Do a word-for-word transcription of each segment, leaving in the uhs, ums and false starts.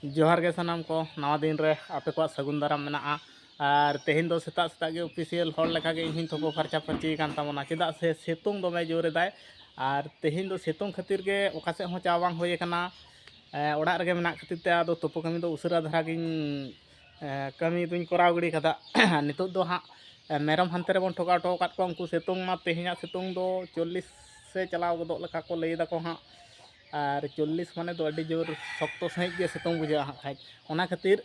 ᱡᱚᱦᱟᱨ ᱜᱮ ᱥᱟᱱᱟᱢ ᱠᱚ, ᱱᱟᱣᱟ ᱫᱤᱱ ᱨᱮ ᱟᱯᱮ ᱠᱚᱣᱟᱜ ᱥᱟᱹᱜᱩᱱ ᱫᱟᱨᱟᱢ ᱢᱮᱱᱟᱜᱼᱟ᱾ ᱟᱨ ᱛᱮᱦᱮᱧ ᱫᱚ ᱥᱮᱛᱟᱜ ᱥᱮᱛᱟᱜ ᱜᱮ ᱚᱯᱷᱤᱥᱤᱭᱟᱞ ᱦᱚᱲ ᱞᱮᱠᱟ ᱜᱮ ᱤᱧ ᱦᱚᱧ ᱛᱩᱯᱩ ᱯᱷᱟᱨᱪᱟ ᱯᱷᱟᱹᱨᱪᱤ ᱟᱠᱟᱱ ᱛᱟᱵᱚᱱᱟ, ᱪᱮᱫᱟᱜ ᱥᱮ ᱥᱤᱛᱩᱝ ᱫᱚᱢᱮ ᱡᱳᱨ ᱮᱫᱟᱭ᱾ ᱟᱨ ᱛᱮᱦᱮᱧ ᱫᱚ ᱥᱤᱛᱩᱝ ᱠᱷᱟᱹᱛᱤᱨ ᱜᱮ ᱚᱠᱟ ᱥᱮᱫ ᱦᱚᱸ ᱪᱟᱞᱟᱣ ᱵᱟᱝ ᱦᱩᱭ ᱟᱠᱟᱱᱟ᱾ ᱮ, ᱚᱲᱟᱜ ᱨᱮᱜᱮ ᱢᱮᱱᱟᱜ ᱠᱷᱟᱹᱛᱤᱨ ᱛᱮ ᱟᱫᱚ ᱛᱩᱯᱩ ᱠᱟᱹᱢᱤ ᱫᱚ ᱩᱥᱟᱹᱨᱟ ᱫᱷᱟᱨᱟ ᱜᱤᱧ, ᱮ, ᱠᱟᱹᱢᱤ ᱫᱩᱧ ᱠᱚᱨᱟᱣ ᱜᱤᱰᱤ ᱠᱟᱫᱟ᱾ ᱱᱤᱛᱚᱜ ᱫᱚ ᱦᱟᱸᱜ, ᱮ, ᱢᱮᱨᱚᱢ ᱦᱟᱱᱛᱮ ᱨᱮᱵᱚᱱ ᱴᱷᱚᱠᱟᱣ ᱦᱚᱴᱚ ᱟᱠᱟᱫ ᱠᱚᱣᱟ᱾ ᱩᱱᱠᱩ ᱥᱤᱛᱩᱝ ᱢᱟ ᱛᱮᱦᱮᱧᱟᱜ ᱥᱤᱛᱩᱝ ᱫᱚ ᱪᱚᱞᱞᱤᱥ ᱥᱮ ᱪᱟᱞᱟᱣ ᱜᱚᱫᱚᱜ ᱞᱮᱠᱟ ᱠᱚ ᱞᱟᱹᱭ ᱫᱟᱠᱚ ᱦᱟᱸᱜ᱾ ᱟᱨ ᱪᱚᱞᱞᱤᱥ ᱢᱟᱱᱮ ᱫᱚ ᱟᱹᱰᱤ ᱡᱳᱨ ᱥᱚᱠᱛᱚ ᱥᱟᱺᱦᱤᱡ ᱜᱮ ᱥᱤᱛᱩᱝ ᱵᱩᱡᱷᱟᱹᱜᱼᱟ ᱦᱟᱸᱜ ᱠᱷᱟᱡ᱾ ᱚᱱᱟ ᱠᱷᱟᱹᱛᱤᱨ,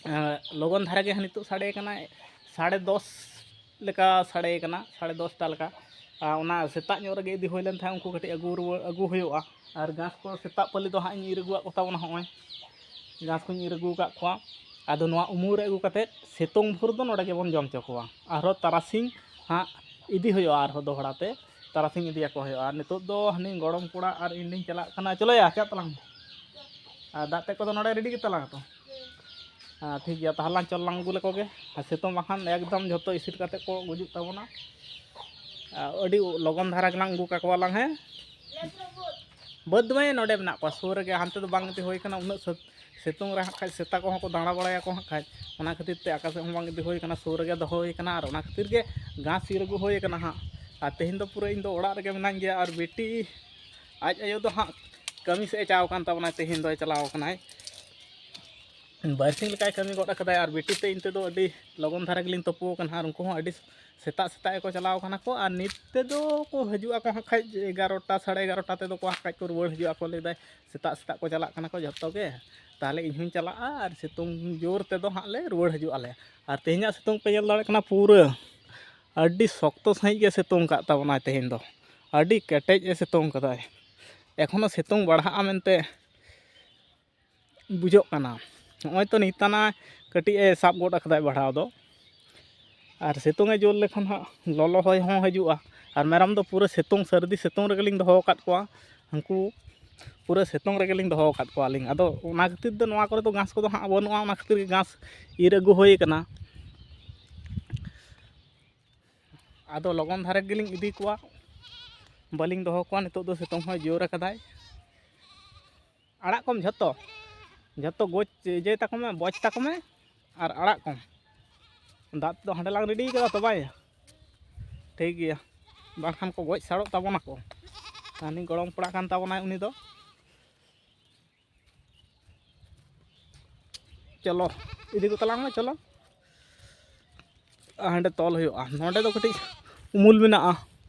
ᱮ, ᱞᱚᱜᱚᱱ ᱫᱷᱟᱨᱟ ᱜᱮ ᱦᱟᱸᱜ ᱱᱤᱛᱚᱜ ᱥᱟᱰᱮ ᱠᱟᱱᱟ, ᱥᱟᱲᱮ ᱫᱚᱥ ᱞᱮᱠᱟ ᱥᱟᱰᱮ ᱠᱟᱱᱟ, ᱥᱟᱲᱮ ᱫᱚᱥᱴᱟ ᱞᱮᱠᱟ᱾ ᱟᱨ ᱚᱱᱟ ᱥᱮᱛᱟᱜ ᱧᱚᱜ ᱨᱮᱜᱮ ᱤᱫᱤ ᱦᱩᱭ ᱞᱮᱱ ᱛᱟᱦᱮᱸᱫ, ᱩᱱᱠᱩ ᱠᱟᱹᱴᱤᱡ ᱟᱹᱜᱩ ᱨᱩᱣᱟᱹᱲ, ᱟᱹᱜᱩ ᱦᱩᱭᱩᱜᱼᱟ᱾ ᱟᱨ ᱜᱷᱟᱥ ᱠᱚ ᱥᱮᱛᱟᱜ ᱯᱟᱹᱞᱤ ᱫᱚ ᱦᱟᱸᱜ ᱤᱧ ᱤᱨ ᱟᱹᱜᱩᱣᱟᱜ ᱠᱚ ᱛᱟᱵᱚᱱᱟ᱾ ᱦᱚᱸᱜᱼᱚᱭ ᱜᱷᱟᱥ ᱠᱚᱧ ᱤᱨ ᱟᱹᱜᱩ ᱟᱠᱟᱫ ᱠᱚᱣᱟ᱾ ᱟᱫᱚ ᱱᱚᱣᱟ ᱩᱢᱩᱞ ᱨᱮ ᱟᱹᱜᱩ ᱠᱟᱛᱮᱫ ᱥᱤᱛᱩᱝ ᱵᱷᱳᱨ ᱫᱚ ᱱᱚᱰᱮ ᱜᱮᱵᱚᱱ ᱡᱚᱢ ᱦᱚᱪᱚ ᱠᱚᱣᱟ᱾ ᱟᱨᱦᱚᱸ ᱛᱟᱨᱟᱥᱤᱧ ᱦᱟᱸᱜ ᱤᱫᱤ ᱦᱩᱭᱩᱜᱼᱟ, ᱟᱨᱦᱚᱸ ᱫᱚᱦᱲᱟ ᱛᱮ ᱛᱟᱨᱟᱥᱤᱧ ᱤᱫᱤᱭᱟᱠᱚ ᱦᱩᱭᱩᱜᱼᱟ᱾ ᱟᱨ ᱱᱤᱛᱚᱜ ᱫᱚ ᱦᱟᱹᱱᱤ ᱜᱚᱲᱚᱢ ᱠᱚᱲᱟ ᱟᱨ ᱤᱧ ᱞᱤᱧ ᱪᱟᱞᱟᱜ ᱠᱟᱱᱟ᱾ ᱪᱚᱞᱚᱭᱟ, ᱪᱟᱜ ᱛᱟᱞᱟᱝ ᱢᱮ᱾ ᱟᱨ ᱫᱟᱜ ᱛᱮᱫ ᱠᱚᱫᱚ ᱱᱚᱰᱮ ᱨᱮᱰᱤ ᱜᱮᱛᱟᱞᱟᱝᱟ ᱛᱚ? ᱦᱮᱸ, ᱴᱷᱤᱠ ᱜᱮᱭᱟ, ᱛᱟᱦᱚᱞᱮ ᱞᱟᱝ ᱪᱚᱞ ᱞᱟᱝ ᱟᱹᱜᱩ ᱞᱮᱠᱚ ᱜᱮ᱾ ᱟᱨ ᱥᱤᱛᱩᱝ ᱵᱟᱠᱷᱟᱱ ᱮᱠᱫᱚᱢ ᱡᱷᱚᱛᱚ ᱤᱥᱤᱱ ᱠᱟᱛᱮᱫ ᱠᱚ ᱜᱩᱡᱩᱜ ᱛᱟᱵᱚᱱᱟ᱾ ᱟᱨ ᱟᱹᱰᱤ ᱞᱚᱜᱚᱱ ᱫᱷᱟᱨᱟ ᱜᱮᱞᱟᱝ ᱟᱹᱜᱩ ᱠᱟᱠᱚᱣᱟ ᱞᱟᱝ, ᱦᱮᱸ? ᱵᱟᱹᱫᱽ ᱫᱚ ᱱᱚᱰᱮ ᱢᱮᱱᱟᱜ ᱠᱚᱣᱟ, ᱥᱩᱨ ᱨᱮᱜᱮ, ᱦᱟᱱᱛᱮ ᱫᱚ ᱵᱟᱝ ᱤᱫᱤ ᱦᱩᱭ ᱠᱟᱱᱟ᱾ ᱩᱱᱟᱹᱜ ᱥᱟᱹᱛ-, ᱥᱤᱛᱩᱝ ᱨᱮ ᱦᱟᱸᱜ ᱠᱷᱟᱡ ᱥᱮᱛᱟ ᱠᱚᱦᱚᱸ ᱠᱚ ᱫᱟᱬᱟ ᱵᱟᱲᱟᱭᱟᱠᱚ ᱦᱟᱸᱜ ᱠᱷᱟᱡ, ᱚᱱᱟ ᱠᱷᱟᱹᱛᱤᱨ ᱛᱮ ᱚᱠᱟ ᱥᱮᱫ ᱦᱚᱸ ᱵᱟᱝ ᱤᱫᱤ ᱦᱩᱭ ᱠᱟᱱᱟ, ᱥᱩᱨ ᱨᱮᱜᱮ ᱫᱚᱦᱚ ᱦᱩᱭ ᱠᱟᱱᱟ᱾ ᱟᱨ ᱚᱱᱟ ᱠᱷᱟᱹᱛᱤᱨ ᱜᱮ ᱜᱷᱟᱥ ᱤᱨ ᱟᱹᱜᱩ ᱦᱩᱭ ᱠᱟᱱᱟ ᱦᱟᱸᱜ᱾ ᱟᱨ ᱛᱮᱦᱮᱧ ᱫᱚ ᱯᱩᱨᱟᱹ ᱤᱧ ᱫᱚ ᱚᱲᱟᱜ ᱨᱮᱜᱮ ᱢᱮᱱᱟᱧ ᱜᱮᱭᱟ᱾ ᱟᱨ ᱵᱤᱴᱤ ᱟᱡ ᱟᱭᱳ ᱫᱚ ᱦᱟᱸᱜ ᱠᱟᱹᱢᱤ ᱥᱮᱫ ᱮ ᱪᱟᱣ ᱠᱟᱱ ᱛᱟᱵᱚᱱᱟᱭ, ᱛᱮᱦᱮᱧ ᱫᱚᱭ ᱪᱟᱞᱟᱣ ᱠᱟᱱᱟᱭ, ᱵᱟᱨᱥᱤᱧ ᱞᱮᱠᱟᱭ ᱠᱟᱹᱢᱤ ᱜᱚᱫ ᱠᱟᱫᱟᱭ᱾ ᱟᱨ ᱵᱤᱴᱤ ᱛᱮ ᱤᱧ ᱛᱮᱫᱚ ᱟᱹᱰᱤ ᱞᱚᱜᱚᱱ ᱫᱷᱟᱨᱟ ᱜᱮᱞᱤᱧ ᱛᱩᱯᱩ ᱟᱠᱟᱱᱟ᱾ ᱟᱨ ᱩᱱᱠᱩ ᱦᱚᱸ ᱟᱹᱰᱤ ᱥᱮᱛᱟᱜ ᱥᱮᱛᱟᱜ ᱜᱮᱠᱚ ᱪᱟᱞᱟᱣ ᱠᱟᱱᱟ ᱠᱚ᱾ ᱟᱨ ᱱᱤᱛ ᱛᱮᱫᱚ ᱠᱚ ᱦᱤᱡᱩᱜ ᱟᱠᱚ ᱦᱟᱸᱜ ᱠᱷᱟᱡ ᱮᱜᱟᱨᱚᱴᱟ, ᱥᱟᱲᱮ ᱮᱜᱟᱨᱚᱴᱟ ᱛᱮᱫᱚ ᱠᱚ ᱦᱟᱸᱜ ᱠᱷᱟᱡ ᱠᱚ ᱨᱩᱣᱟᱹᱲ ᱦᱤᱡᱩᱜ ᱟᱠᱚ, ᱞᱟᱹᱭᱫᱟᱭ ᱥᱮᱛᱟᱜ ᱥᱮᱛᱟᱜ ᱠᱚ ᱪᱟᱞᱟᱜ ᱠᱟᱱᱟ ᱠᱚ ᱡᱷᱚᱛᱚ ᱜᱮ᱾ ᱛᱟᱦᱚᱞᱮ ᱤᱧ ᱦᱚᱸᱧ ᱪᱟᱞᱟᱜᱼᱟ ᱟᱨ ᱥᱤᱛᱩᱝ ᱡᱳᱨ ᱛᱮᱫᱚ ᱦᱟᱸᱜ ᱞᱮ ᱨᱩᱣᱟᱹᱲ ᱦᱤᱡᱩᱜ ᱟᱞᱮ᱾ ᱟᱨ ᱛᱮᱦᱮᱧᱟᱜ ᱥᱤᱛᱩᱝ ᱯᱮ ᱧᱮᱞ ᱫᱟᱲᱮᱭᱟᱜ ᱠᱟᱱᱟ, ᱯᱩᱨᱟᱹ ᱟᱹᱰᱤ ᱥᱚᱠᱛᱚ ᱥᱟᱺᱦᱤᱡ ᱜᱮ ᱥᱤᱛᱩᱝ ᱠᱟᱜ ᱛᱟᱵᱚᱱᱟᱭ ᱛᱮᱦᱮᱧ ᱫᱚ᱾ ᱟᱹᱰᱤ ᱠᱮᱴᱮᱡ ᱮ ᱥᱤᱛᱩᱝ ᱠᱟᱫᱟᱭ᱾ ᱮᱠᱷᱚᱱᱳ ᱥᱤᱛᱩᱝ ᱵᱟᱲᱦᱟᱜᱼᱟ ᱢᱮᱱᱛᱮ ᱵᱩᱡᱷᱟᱹᱜ ᱠᱟᱱᱟ᱾ ᱱᱚᱜᱼᱚᱭ ᱛᱚ ᱱᱤᱛᱟᱱᱟ ᱠᱟᱹᱴᱤᱡ ᱮ ᱥᱟᱵ ᱜᱚᱫ ᱟᱠᱟᱫᱟᱭ ᱵᱟᱲᱦᱟᱣ ᱫᱚ᱾ ᱟᱨ ᱥᱤᱛᱩᱝ ᱮ ᱡᱳᱨ ᱞᱮᱠᱷᱟᱱ ᱦᱟᱸᱜ ᱞᱚᱞᱚ ᱦᱚᱭ ᱦᱚᱸ ᱦᱤᱡᱩᱜᱼᱟ᱾ ᱟᱨ ᱢᱮᱨᱚᱢ ᱫᱚ ᱯᱩᱨᱟᱹ ᱥᱤᱛᱩᱝ, ᱥᱟᱹᱨᱫᱤ ᱥᱤᱛᱩᱝ ᱨᱮᱜᱮᱞᱤᱧ ᱫᱚᱦᱚ ᱟᱠᱟᱫ ᱠᱚᱣᱟ᱾ ᱩᱱᱠᱩ ᱯᱩᱨᱟᱹ ᱥᱤᱛᱩᱝ ᱨᱮᱜᱮᱞᱤᱧ ᱫᱚᱦᱚ ᱟᱠᱟᱫ ᱠᱚᱣᱟᱞᱤᱧ᱾ ᱟᱫᱚ ᱚᱱᱟ ᱠᱷᱟᱹᱛᱤᱨ ᱫᱚ ᱱᱚᱣᱟ ᱠᱚᱨᱮ ᱫᱚ ᱜᱷᱟᱥ ᱠᱚᱫᱚ ᱦᱟᱸᱜ ᱵᱟᱹᱱᱩᱜᱼᱟ, ᱚᱱᱟ ᱠᱷᱟᱹᱛᱤᱨ ᱜᱮ ᱜᱷᱟᱥ ᱤᱨ ᱟᱹᱜᱩ ᱦᱩᱭ ᱟᱠᱟᱱᱟ᱾ ᱟᱫᱚ ᱞᱚᱜᱚᱱ ᱫᱷᱟᱨᱟ ᱜᱮᱞᱤᱧ ᱤᱫᱤ ᱠᱚᱣᱟ, ᱵᱟᱹᱞᱤᱧ ᱫᱚᱦᱚ ᱠᱚᱣᱟ᱾ ᱱᱤᱛᱚᱜ ᱫᱚ ᱥᱤᱛᱩᱝ ᱦᱚᱸᱭ ᱡᱳᱨ ᱟᱠᱟᱫᱟᱭ᱾ ᱟᱲᱟᱜ ᱠᱚᱢ ᱡᱷᱚᱛᱚ᱾ ᱡᱷᱚᱛᱚ ᱜᱚᱡ ᱤᱭᱟᱹᱭ ᱛᱟᱠᱚ ᱢᱮ, ᱵᱚᱡ ᱛᱟᱠᱚ ᱢᱮ ᱟᱨ ᱟᱲᱟᱜ ᱠᱚᱢ᱾ ᱫᱟᱜ ᱫᱚ ᱦᱟᱸᱰᱮ ᱞᱟᱝ ᱨᱮᱰᱤ ᱠᱟᱫᱟ ᱛᱚ ᱵᱟᱭ? ᱴᱷᱤᱠ ᱜᱮᱭᱟ, ᱵᱟᱝᱠᱷᱟᱱ ᱠᱚ ᱜᱚᱡ ᱥᱟᱲᱚᱜ ᱛᱟᱵᱚᱱᱟ ᱠᱚ᱾ ᱦᱟᱹᱱᱤ ᱜᱚᱲᱚᱢ ᱠᱚᱲᱟ ᱠᱟᱱ ᱛᱟᱵᱚᱱᱟᱭ ᱩᱱᱤ ᱫᱚ᱾ ᱪᱚᱞᱚ, ᱤᱫᱤ ᱠᱚ ᱛᱟᱞᱟᱝ ᱢᱮ, ᱪᱚᱞᱚ᱾ ᱦᱟᱸᱰᱮ ᱛᱚᱞ ᱦᱩᱭᱩᱜᱼᱟ, ᱱᱚᱸᱰᱮ ᱫᱚ ᱠᱟᱹᱴᱤᱡ ᱩᱢᱩᱞ ᱢᱮᱱᱟᱜᱼᱟ᱾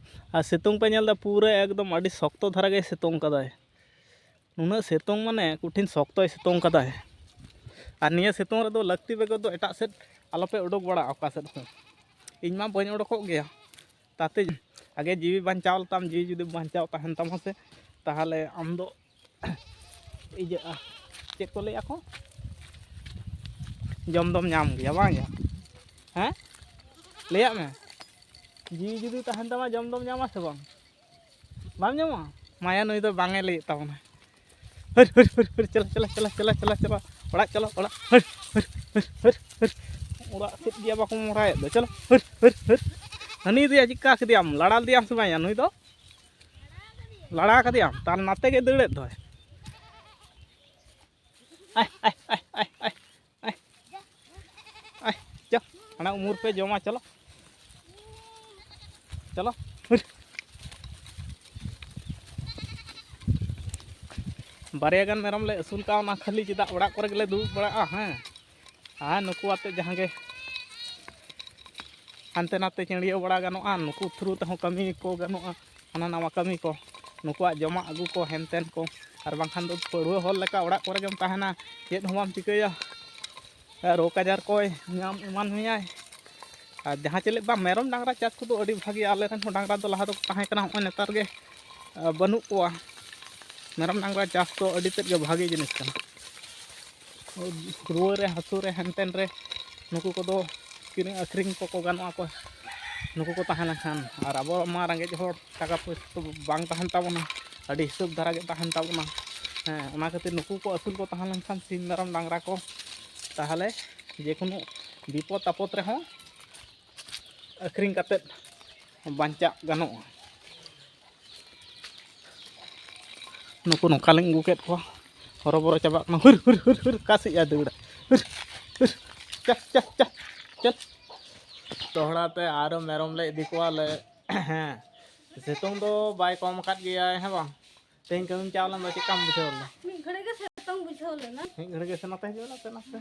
ᱟᱨ ᱥᱤᱛᱩᱝ ᱯᱮ ᱧᱮᱞ ᱮᱫᱟ, ᱯᱩᱨᱟᱹ ᱮᱠᱫᱚᱢ ᱟᱹᱰᱤ ᱥᱚᱠᱛᱚ ᱫᱷᱟᱨᱟ ᱜᱮ ᱥᱤᱛᱩᱝ ᱠᱟᱫᱟᱭ᱾ ᱱᱩᱱᱟᱹᱜ ᱥᱤᱛᱩᱝ, ᱢᱟᱱᱮ ᱠᱚᱴᱷᱤᱱ ᱥᱚᱠᱛᱚᱭ ᱥᱤᱛᱩᱝ ᱠᱟᱫᱟᱭ᱾ ᱟᱨ ᱱᱤᱭᱟᱹ ᱥᱤᱛᱩᱝ ᱨᱮᱫᱚ ᱞᱟᱹᱠᱛᱤ ᱵᱮᱜᱚᱨ ᱫᱚ ᱮᱴᱟᱜ ᱥᱮᱫ ᱟᱞᱚᱯᱮ ᱩᱰᱩᱠ ᱵᱟᱲᱟᱜᱼᱟ ᱚᱠᱟ ᱥᱮᱫ ᱦᱚᱸ᱾ ᱤᱧ ᱢᱟ ᱵᱟᱹᱧ ᱩᱰᱩᱠᱚᱜ ᱜᱮᱭᱟ᱾ ᱛᱟᱛᱮ ᱟᱜᱮ ᱡᱤᱣᱤ ᱵᱟᱧᱪᱟᱣ ᱞᱮᱛᱟᱢ, ᱡᱤᱣᱤ ᱡᱩᱫᱤ ᱵᱟᱧᱪᱟᱣ ᱛᱟᱦᱮᱱ ᱛᱟᱢᱟ ᱥᱮ, ᱛᱟᱦᱚᱞᱮ ᱟᱢ ᱫᱚ ᱤᱭᱟᱹᱜᱼᱟ, ᱪᱮᱫ ᱠᱚ ᱞᱟᱹᱭᱟ ᱠᱚ, ᱡᱚᱢ ᱫᱚᱢ ᱧᱟᱢ ᱜᱮᱭᱟ, ᱵᱟᱝ ᱭᱟ? ᱦᱮᱸ, ᱞᱟᱹᱭᱟᱜ ᱢᱮ, ᱡᱤᱣᱤ ᱡᱩᱫᱤ ᱛᱟᱦᱮᱱ ᱛᱟᱢᱟ, ᱡᱚᱢ ᱫᱚᱢ ᱧᱟᱢᱟ ᱥᱮ ᱵᱟᱝ? ᱵᱟᱢ ᱧᱟᱢᱟ? ᱢᱟᱭᱟ, ᱱᱩᱭ ᱫᱚ ᱵᱟᱝ ᱮ ᱞᱟᱹᱭᱮᱫ ᱛᱟᱵᱚᱱᱟ᱾ ᱦᱟᱹᱨ, ᱦᱟᱹᱨ, ᱦᱟᱹᱨ, ᱦᱟᱹᱨ, ᱪᱟᱞᱟ, ᱪᱟᱞᱟ, ᱪᱟᱞᱟ, ᱪᱟᱞᱟ, ᱪᱟᱞᱟ, ᱪᱟᱞᱟ, ᱚᱲᱟᱜ ᱪᱟᱞᱟ, ᱚᱲᱟᱜ, ᱦᱟᱹᱨ, ᱦᱟᱹᱨ, ᱦᱟᱹᱨ, ᱦᱟᱹᱨ, ᱦᱟᱹᱨ᱾ ᱚᱲᱟᱜ ᱥᱮᱫ ᱜᱮᱭᱟ, ᱵᱟᱠᱚ ᱢᱚᱦᱰᱟᱭᱮᱫ ᱫᱚ, ᱪᱟᱞᱟ, ᱦᱟᱹᱨ, ᱦᱟᱹᱨ, ᱦᱟᱹᱨ᱾ ᱦᱟᱹᱱᱤ ᱫᱚᱭᱟ ᱪᱤᱠᱟ ᱠᱮᱫᱮᱭᱟᱢ, ᱞᱟᱲᱟ ᱞᱮᱫᱮᱭᱟᱢ ᱥᱮ ᱵᱟᱝ ᱭᱟ? ᱱᱩᱭ ᱫᱚ ᱞᱟᱲᱟ ᱠᱟᱫᱮᱭᱟᱢ, ᱛᱟᱦᱞᱮ ᱱᱟᱛᱮ ᱜᱮ ᱫᱟᱹᱲᱮᱫ ᱫᱚᱭ᱾ ᱟᱭ, ᱟᱭ, ᱟᱭ, ᱟᱭ, ᱟᱭ, ᱟᱭ, ᱟᱭ, ᱪᱚ, ᱦᱟᱱᱟ ᱩᱢᱩᱨ ᱯᱮ ᱡᱚᱢᱟ, ᱪᱚᱞᱚ, ᱪᱚᱞᱚ, ᱦᱩᱨ᱾ ᱵᱟᱨᱭᱟ ᱜᱟᱱ ᱢᱮᱨᱚᱢ ᱞᱮ ᱟᱹᱥᱩᱞ ᱠᱟᱣᱱᱟ, ᱠᱷᱟᱹᱞᱤ ᱪᱮᱫᱟᱜ ᱚᱲᱟᱜ ᱠᱚᱨᱮ ᱜᱮᱞᱮ ᱫᱩᱲᱩᱵ ᱵᱟᱲᱟᱜᱼᱟ? ᱦᱮᱸ, ᱟᱨ ᱱᱩᱠᱩ ᱟᱛᱮ ᱡᱟᱦᱟᱸ ᱜᱮ ᱦᱟᱱᱛᱮ ᱱᱟᱛᱮ ᱪᱟᱹᱲᱭᱟᱹᱣ ᱵᱟᱲᱟ ᱜᱟᱱᱚᱜᱼᱟ, ᱱᱩᱠᱩ ᱛᱷᱨᱩ ᱛᱮᱦᱚᱸ ᱠᱟᱹᱢᱤ ᱠᱚ ᱜᱟᱱᱚᱜᱼᱟ, ᱦᱟᱱᱟ ᱱᱟᱣᱟ ᱠᱟᱹᱢᱤ ᱠᱚ, ᱱᱩᱠᱩᱣᱟᱜ ᱡᱚᱢᱟᱜ ᱟᱹᱜᱩ ᱠᱚ, ᱦᱮᱱ ᱛᱮᱱ ᱠᱚ᱾ ᱟᱨ ᱵᱟᱝᱠᱷᱟᱱ ᱫᱚ ᱯᱟᱹᱲᱩᱣᱟᱹ ᱦᱚᱲ ᱞᱮᱠᱟ ᱚᱲᱟᱜ ᱠᱚᱨᱮ ᱜᱮᱢ ᱛᱟᱦᱮᱱᱟ, ᱪᱮᱫ ᱦᱚᱸ ᱵᱟᱢ ᱪᱤᱠᱟᱹᱭᱟ, ᱨᱳᱜᱽ ᱟᱡᱟᱨ ᱠᱚᱭ ᱧᱟᱢ ᱮᱢᱟᱱ ᱢᱮᱭᱟᱭ᱾ ᱟᱨ ᱡᱟᱦᱟᱸ ᱪᱮᱫ ᱞᱮᱠᱟ ᱢᱮᱨᱚᱢ ᱰᱟᱝᱨᱟ ᱪᱟᱥ ᱠᱚᱫᱚ ᱟᱹᱰᱤ ᱵᱷᱟᱹᱜᱤᱭᱟ, ᱟᱞᱮ ᱨᱮᱱ ᱦᱚᱸ ᱰᱟᱝᱨᱟ ᱫᱚ ᱞᱟᱦᱟ ᱫᱚᱠᱚ ᱛᱟᱦᱮᱸ ᱠᱟᱱᱟ, ᱦᱚᱸᱜᱼᱚᱭ ᱱᱮᱛᱟᱨ ᱜᱮ, ᱟ, ᱵᱟᱹᱱᱩᱜ ᱠᱚᱣᱟ᱾ ᱢᱮᱨᱚᱢ ᱰᱟᱝᱨᱟ ᱪᱟᱥ ᱫᱚ ᱟᱹᱰᱤ ᱛᱮᱫ ᱜᱮ ᱵᱷᱟᱹᱜᱤ ᱡᱤᱱᱤᱥ ᱠᱟᱱᱟ᱾ ᱨᱩᱣᱟᱹ ᱨᱮ ᱦᱟᱹᱥᱩ ᱨᱮ ᱦᱮᱱ ᱛᱮᱱ ᱨᱮ ᱱᱩᱠᱩ ᱠᱚᱫᱚ ᱠᱤᱨᱤᱧ ᱟᱹᱠᱷᱨᱤᱧ ᱠᱚᱠᱚ ᱜᱟᱱᱚᱜᱼᱟ ᱠᱚ, ᱱᱩᱠᱩ ᱠᱚ ᱛᱟᱦᱮᱸ ᱞᱮᱱᱠᱷᱟᱱ᱾ ᱟᱨ ᱟᱵᱚ ᱢᱟ ᱨᱮᱸᱜᱮᱡ ᱦᱚᱲ, ᱴᱟᱠᱟ ᱯᱚᱭᱥᱟ ᱠᱚ ᱵᱟᱝ ᱛᱟᱦᱮᱱ ᱛᱟᱵᱚᱱᱟ, ᱟᱹᱰᱤ ᱦᱤᱥᱟᱹᱵ ᱫᱷᱟᱨᱟ ᱜᱮ ᱛᱟᱦᱮᱱ ᱛᱟᱵᱚᱱᱟ᱾ ᱦᱮᱸ, ᱚᱱᱟ ᱠᱷᱟᱹᱛᱤᱨ ᱱᱩᱠᱩ ᱠᱚ ᱟᱹᱥᱩᱞ ᱠᱚ ᱛᱟᱦᱮᱸ ᱞᱮᱱᱠᱷᱟᱱ, ᱥᱤᱢ ᱢᱮᱨᱚᱢ ᱰᱟᱝᱨᱟ ᱠᱚ, ᱛᱟᱦᱚᱞᱮ ᱡᱮᱠᱳᱱᱳ ᱵᱤᱯᱚᱫ ᱟᱯᱚᱫ ᱨᱮᱦᱚᱸ ᱟᱹᱠᱷᱨᱤᱧ ᱠᱟᱛᱮᱫ ᱵᱟᱧᱪᱟᱜ ᱜᱟᱱᱚᱜᱼᱟ᱾ ᱱᱩᱠᱩ ᱱᱚᱝᱠᱟ ᱞᱤᱧ ᱟᱹᱜᱩ ᱠᱮᱫ ᱠᱚᱣᱟ, ᱦᱚᱨᱚᱵᱚᱨᱚ ᱪᱟᱵᱟᱜ ᱠᱟᱱᱟ᱾ ᱦᱩᱨ ᱦᱩᱨ ᱦᱩᱨ ᱦᱩᱨ, ᱚᱠᱟ ᱥᱮᱫ ᱮ ᱫᱟᱹᱲᱟ? ᱦᱩᱨ ᱦᱩᱨ, ᱪᱟᱞ ᱪᱟᱞ ᱪᱟᱞ ᱪᱟᱞ᱾ ᱫᱚᱦᱲᱟ ᱛᱮ ᱟᱨᱚ ᱢᱮᱨᱚᱢ ᱞᱮ ᱤᱫᱤ ᱠᱚᱣᱟ ᱞᱮ᱾ ᱦᱮᱸ, ᱥᱤᱛᱩᱝ ᱫᱚ ᱵᱟᱭ ᱠᱚᱢ ᱟᱠᱟᱫ ᱜᱮᱭᱟᱭ, ᱦᱮᱸ ᱵᱟᱝ? ᱛᱮᱦᱮᱧ ᱠᱟᱹᱢᱤᱢ ᱪᱟᱣ ᱞᱮᱱ ᱫᱚ ᱪᱮᱫ ᱞᱮᱠᱟᱢ ᱵᱩᱡᱷᱟᱹᱣ ᱞᱮᱫᱟ? ᱢᱤᱫ ᱜᱷᱟᱹᱲᱤ ᱜᱮ ᱥᱤᱛᱩᱝ ᱵᱩᱡᱷᱟᱹᱣ ᱞᱮᱱᱟ᱾ ᱢᱤᱫ ᱜᱷᱟᱹᱲᱤ ᱜᱮ ᱥᱮ ᱱᱚᱛᱮ ᱦᱤᱡᱩᱜ ᱢᱮ, ᱱᱚᱛᱮ, ᱱᱚᱛᱮ᱾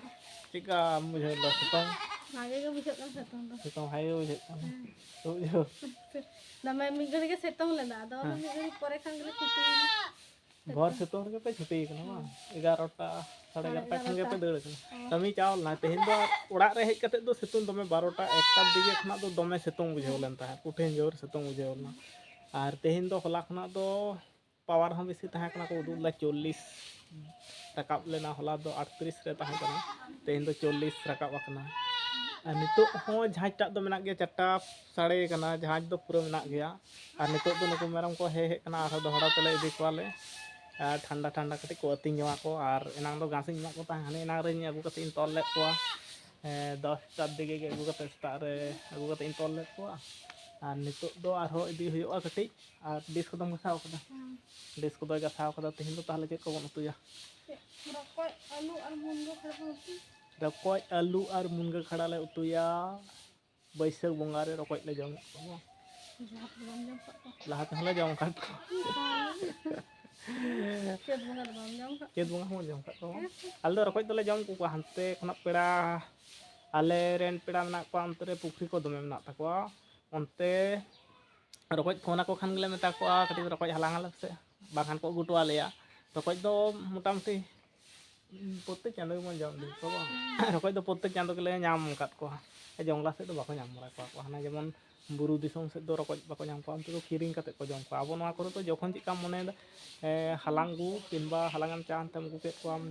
ᱪᱮᱫ ᱞᱮᱠᱟᱢ ᱵᱩᱡᱷᱟᱹᱣ ᱞᱮᱫᱟ ᱥᱤᱛᱩᱝ? ᱵᱷᱟᱜᱮ ᱜᱮ ᱵᱩᱡᱷᱟᱹᱜ ᱠᱟᱱᱟ ᱥᱤᱛᱩᱝ ᱫᱚ᱾ ᱥᱤᱛᱩᱝ ᱵᱷᱟᱜᱮ ᱜᱮ ᱵᱩᱡᱷᱟᱹᱜ ᱠᱟᱱᱟ᱾ ᱦᱮᱸ᱾ ᱛᱚ ᱵᱩᱡᱷᱟᱹᱣ᱾ ᱫᱚᱢᱮ ᱢᱤᱫ ᱜᱷᱟᱹᱲᱤ ᱜᱮ ᱥᱤᱛᱩᱝ ᱞᱮᱫᱟ, ᱟᱫᱚ ᱚᱱᱟ ᱦᱮᱸ᱾ ᱢᱤᱫ ᱜᱷᱟᱹᱲᱤ ᱯᱚᱨᱮ ᱠᱷᱟᱱ ᱜᱮᱞᱮ ᱪᱷᱩᱴᱤᱭᱮᱱᱟ᱾ ᱵᱷᱳᱨ ᱥᱤᱛᱩᱝ ᱨᱮᱜᱮ ᱯᱮ ᱪᱷᱩᱴᱤ ᱠᱟᱱᱟ ᱵᱟᱝ? ᱦᱮᱸ᱾ ᱮᱜᱟᱨᱚᱴᱟ, ᱥᱟᱲᱮ ᱥᱟᱲᱮ ᱮᱜᱟᱨᱚᱴᱟ ᱠᱷᱚᱱ ᱜᱮ ᱯᱮ ᱮᱜᱟᱨᱚᱴᱟ᱾ ᱫᱟᱹᱲ ᱠᱟᱱᱟ᱾ ᱦᱮᱸ᱾ ᱠᱟᱹᱢᱤ ᱪᱟᱣ ᱞᱮᱱᱟ᱾ ᱛᱮᱦᱮᱧ ᱫᱚ ᱚᱲᱟᱜ ᱨᱮ ᱦᱮᱡ ᱠᱟᱛᱮ ᱫᱚ ᱥᱤᱛᱩᱝ ᱫᱚᱢᱮ, ᱵᱟᱨᱚᱴᱟ, ᱮᱠᱴᱟ ᱫᱤᱜᱮ ᱠᱷᱚᱱᱟᱜ ᱫᱚ ᱫᱚᱢᱮ ᱥᱤᱛᱩᱝ ᱵᱩᱡᱷᱟᱹᱣ ᱞᱮᱱ ᱛᱟᱦᱮᱸᱫ, ᱠᱚᱴᱷᱤᱱ ᱡᱳᱨ ᱥᱤᱛᱩᱝ ᱵᱩᱡᱷᱟᱹᱣ ᱞᱮᱱᱟ᱾ ᱟᱨ ᱛᱮᱦᱮᱧ ᱫᱚ ᱦᱚᱞᱟ ᱠᱷᱚᱱᱟᱜ ᱫᱚ ᱯᱟᱣᱟᱨ ᱦᱚᱸ ᱵᱮᱥᱤ ᱛᱟᱦᱮᱸ ᱠᱟᱱᱟ, ᱠᱚ ᱩᱫᱩᱜ ᱞᱮᱫᱟ ᱪᱚᱞᱞᱤᱥ ᱨᱟᱠᱟᱵ ᱞᱮᱱᱟ, ᱦᱚᱞᱟ ᱫᱚ ᱟᱴᱛᱨᱤᱥ ᱨᱮ ᱛᱟᱦᱮᱸ ᱠᱟᱱᱟ, ᱛᱮᱦᱮᱧ ᱫᱚ ᱪᱚᱞᱞᱤᱥ ᱨᱟᱠᱟᱵ ᱟᱠᱟᱱᱟ᱾ ᱟᱨ ᱱᱤᱛᱚᱜ ᱦᱚᱸ ᱡᱷᱟᱸᱡᱽ ᱴᱟᱜ ᱫᱚ ᱢᱮᱱᱟᱜ ᱜᱮᱭᱟ, ᱪᱟᱨᱴᱟ ᱥᱟᱲᱮ ᱠᱟᱱᱟ, ᱡᱷᱟᱸᱡᱽ ᱫᱚ ᱯᱩᱨᱟᱹ ᱢᱮᱱᱟᱜ ᱜᱮᱭᱟ᱾ ᱟᱨ ᱱᱤᱛᱚᱜ ᱫᱚ ᱱᱩᱠᱩ ᱢᱮᱨᱚᱢ ᱠᱚ ᱦᱮᱡ ᱦᱮᱡ ᱠᱟᱱᱟ, ᱟᱨᱦᱚᱸ ᱫᱚᱦᱲᱟ ᱛᱮᱞᱮ ᱤᱫᱤ ᱠᱚᱣᱟᱞᱮ᱾ ᱟᱨ ᱴᱷᱟᱱᱰᱟ ᱴᱷᱟᱱᱰᱟ ᱠᱟᱹᱴᱤᱡ ᱠᱚ ᱟᱹᱛᱤᱧ ᱡᱚᱝᱟ ᱠᱚ᱾ ᱟᱨ ᱮᱱᱟᱝ ᱫᱚ ᱜᱷᱟᱥ ᱤᱧ ᱮᱢᱟᱜ ᱠᱚ ᱛᱟᱦᱮᱸᱫ, ᱦᱟᱱᱮ ᱮᱱᱟᱝ ᱨᱮᱧ ᱟᱹᱜᱩ ᱠᱟᱛᱮ ᱤᱧ ᱛᱚᱞ ᱞᱮᱫ ᱠᱚᱣᱟ᱾ ᱦᱮᱸ, ᱫᱚᱥᱴᱟ ᱫᱤᱜᱮ ᱜᱮ ᱟᱹᱜᱩ ᱠᱟᱛᱮ, ᱥᱮᱛᱟᱜ ᱨᱮ ᱟᱹᱜᱩ ᱠᱟᱛᱮ ᱤᱧ ᱛᱚᱞ ᱞᱮᱫ ᱠᱚᱣᱟ᱾ ᱟᱨ ᱱᱤᱛᱚᱜ ᱫᱚ ᱟᱨᱦᱚᱸ ᱤᱫᱤ ᱦᱩᱭᱩᱜᱼᱟ ᱠᱟᱹᱴᱤᱡ᱾ ᱟᱨ ᱰᱤᱥ ᱠᱚᱫᱚᱢ ᱜᱷᱟᱥᱟᱣ ᱠᱟᱫᱟ? ᱦᱮᱸ᱾ ᱰᱤᱥ ᱠᱚᱫᱚᱭ ᱜᱷᱟᱥᱟᱣ ᱠᱟᱫᱟ᱾ ᱛᱮᱦᱮᱧ ᱫᱚ ᱛᱟᱦᱚᱞᱮ ᱪᱮᱫ ᱠᱚᱵᱚᱱ ᱩᱛᱩᱭᱟ? ᱪᱮᱫ? ᱨᱚᱠᱚᱡ, ᱟᱹᱞᱩ ᱟᱨ ᱢᱩᱱᱜᱟᱹ ᱠᱷᱟᱲᱟ ᱵᱚᱱ ᱩᱛᱩᱭᱟ᱾ ᱨᱚᱠᱚᱡ, ᱟᱹᱞᱩ ᱟᱨ ᱢᱩᱱᱜᱟᱹ ᱠᱷᱟᱲᱟ ᱞᱮ ᱩᱛᱩᱭᱟ᱾ ᱵᱟᱹᱭᱥᱟᱹᱠᱷ ᱵᱚᱸᱜᱟ ᱨᱮ ᱨᱚᱠᱚᱡ ᱞᱮ ᱡᱚᱢᱮᱫ ᱠᱚᱣᱟ᱾ ᱞᱟᱦᱟ ᱛᱮ ᱵᱟᱢ ᱡᱚᱢ ᱠᱟᱜ ᱠᱚᱣᱟ? ᱞᱟᱦᱟ ᱛᱮᱦᱚᱸ ᱞᱮ ᱡᱚᱢ ᱟᱠᱟᱫ ᱠᱚᱣᱟ᱾ ᱪᱟᱹᱛ ᱵᱚᱸᱜᱟ ᱫᱚ ᱵᱟᱢ ᱡᱚᱢ ᱠᱟᱜ ᱪᱟᱹᱛ ᱠᱚᱣᱟ? ᱵᱚᱸᱜᱟ ᱦᱚᱸ ᱡᱚᱢ ᱟᱠᱟᱫ ᱠᱚᱣᱟ᱾ ᱦᱮᱸ᱾ ᱟᱞᱮ ᱫᱚ ᱨᱚᱠᱚᱡ ᱫᱚᱞᱮ ᱡᱚᱢ ᱠᱚᱣᱟ᱾ ᱦᱟᱱᱛᱮ ᱠᱷᱚᱱᱟᱜ ᱯᱮᱲᱟ, ᱟᱞᱮ ᱨᱮᱱ ᱯᱮᱲᱟ ᱢᱮᱱᱟᱜ ᱠᱚᱣᱟ, ᱚᱱᱛᱮ ᱨᱮ ᱯᱩᱠᱷᱨᱤ ᱠᱚ ᱫᱚᱢᱮ ᱢᱮᱱᱟᱜ ᱛᱟᱠᱚᱣᱟ᱾ ᱚᱱᱛᱮ ᱨᱚᱠᱚᱡ ᱯᱷᱳᱱ ᱟᱠᱚ ᱠᱷᱟᱱ ᱜᱮᱞᱮ ᱢᱮᱛᱟ ᱠᱚᱣᱟ, "ᱠᱟᱹᱴᱤᱡ ᱨᱚᱠᱚᱡ ᱦᱟᱞᱟᱝ ᱟᱞᱮ ᱯᱮᱥᱮ", ᱵᱟᱝᱠᱷᱟᱱ ᱠᱚ ᱟᱹᱜᱩ ᱦᱚᱴᱚ ᱟᱞᱮᱭᱟ᱾ ᱨᱚᱠᱚᱡ ᱫᱚ ᱢᱚᱴᱟᱢᱩᱴᱤ ᱯᱨᱚᱛᱮᱠ ᱪᱟᱸᱫᱳ ᱜᱮᱵᱚᱱ ᱡᱚᱢ ᱤᱫᱤ ᱠᱚᱣᱟ ᱵᱟᱝ? ᱨᱚᱠᱚᱡ ᱫᱚ ᱯᱨᱚᱛᱮᱠ ᱪᱟᱸᱫᱳ ᱜᱮᱞᱮ ᱧᱟᱢ ᱟᱠᱟᱫ ᱠᱚᱣᱟ᱾ ᱡᱚᱝᱞᱟ ᱥᱮᱫ ᱫᱚ ᱵᱟᱠᱚ ᱧᱟᱢ ᱵᱟᱲᱟ ᱠᱚᱣᱟ ᱠᱚ᱾ ᱦᱟᱱᱟ ᱡᱮᱢᱚᱱ ᱵᱩᱨᱩ ᱫᱤᱥᱚᱢ ᱥᱮᱫ ᱫᱚ ᱨᱚᱠᱚᱡ ᱵᱟᱠᱚ ᱧᱟᱢ ᱠᱚᱣᱟ, ᱚᱱᱛᱮ ᱫᱚ ᱠᱤᱨᱤᱧ ᱠᱟᱛᱮ ᱠᱚ ᱡᱚᱢ ᱠᱚᱣᱟ᱾ ᱟᱵᱚ ᱱᱚᱣᱟ ᱠᱚᱨᱮ ᱫᱚ ᱡᱚᱠᱷᱚᱱ ᱪᱮᱫ ᱞᱮᱠᱟᱢ ᱢᱚᱱᱮᱭᱮᱫᱟ, ᱮ, ᱦᱟᱞᱟᱝ ᱟᱹᱜᱩ ᱠᱤᱝᱵᱟ ᱦᱟᱞᱟᱝ ᱮᱢ ᱪᱟ, ᱦᱟᱱᱛᱮᱢ ᱟᱹᱜᱩ ᱠᱮᱫ ᱠᱚᱣᱟᱢ,